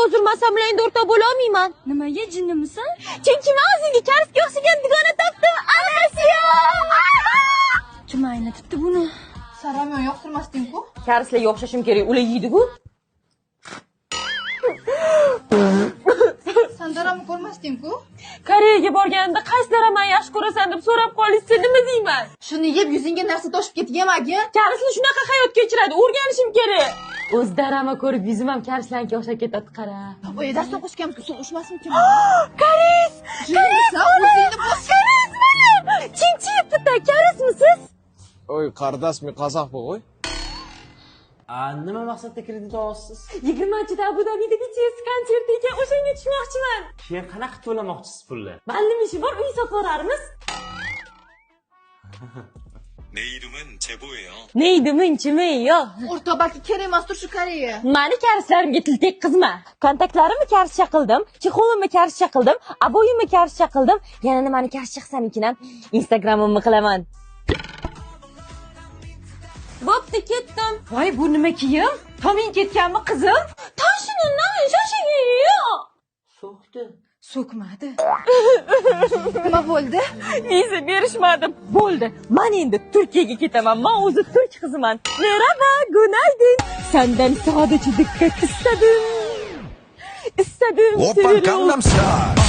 Uzr, man sen bilan endi o'rtoq bo'la olmayman. Nimaga, jinnimisan? Chunki men o'zimga karisga o'xshagan dugona topdim. Anasiya! Kim aynitibdi buni? San ramyon yoqtirmasding-ku. Karislarga o'xshashim kerak, ular yeydi-ku. San daramni ko'rmasding-ku. Koreyaga borganimda qaysi daramani yaxshi ko'rasan deb so'rab qolishsa nima deyman? Shuni yeb yuzingga narsa toshib ketdi, yemagin. Karislar shunaqa hayot kechiradi, o'rganishim kerak. O'z darama ko'rib yuzim ham karislarga o'xshab ketadi, qara. Oy, dars o'qishganmiz, suv ushmasmikin? Karis! Jinnisan, o'zingni bos. Karis mana! Chinchiyapti, karismisiz? Oy, qardosh, men qozoqman qo'y. Nima maqsadda kredit olyapsiz? 20-da Abu Dabida BTS konserti ekan, o'shanga tushmoqchiman. Keyin qanaqa to'lamoqchisiz pulni? Ma'lum ishi bor, uy sotib yuborarmiz. 내 이름은 제보예요. Neydi minchimi yo? O'rtoq, balki kerak emasdir shu Koreya. Mani karislarimga til tekkizma. Kontaktlarimni karischa qildim, чехол imni karischa qildim, обои imni karischa qildim. Yana nimani karischa qilsam ekan? Instagramimni qilaman. Bo'pti, ketdim. Voy, bu nima kiyim? Toming ketganmi, qizim? Tashini So'kdi. So'kmadi. Nima bo'ldi? Viza berishmadim. Bo'ldi. Men endi Turkiyaga ketaman. Men o'zi turk qiziman. Merhaba, günaydın. Senden sadece dikkat istedim. İstedim. 오빤 seviyorum. 강남스타일.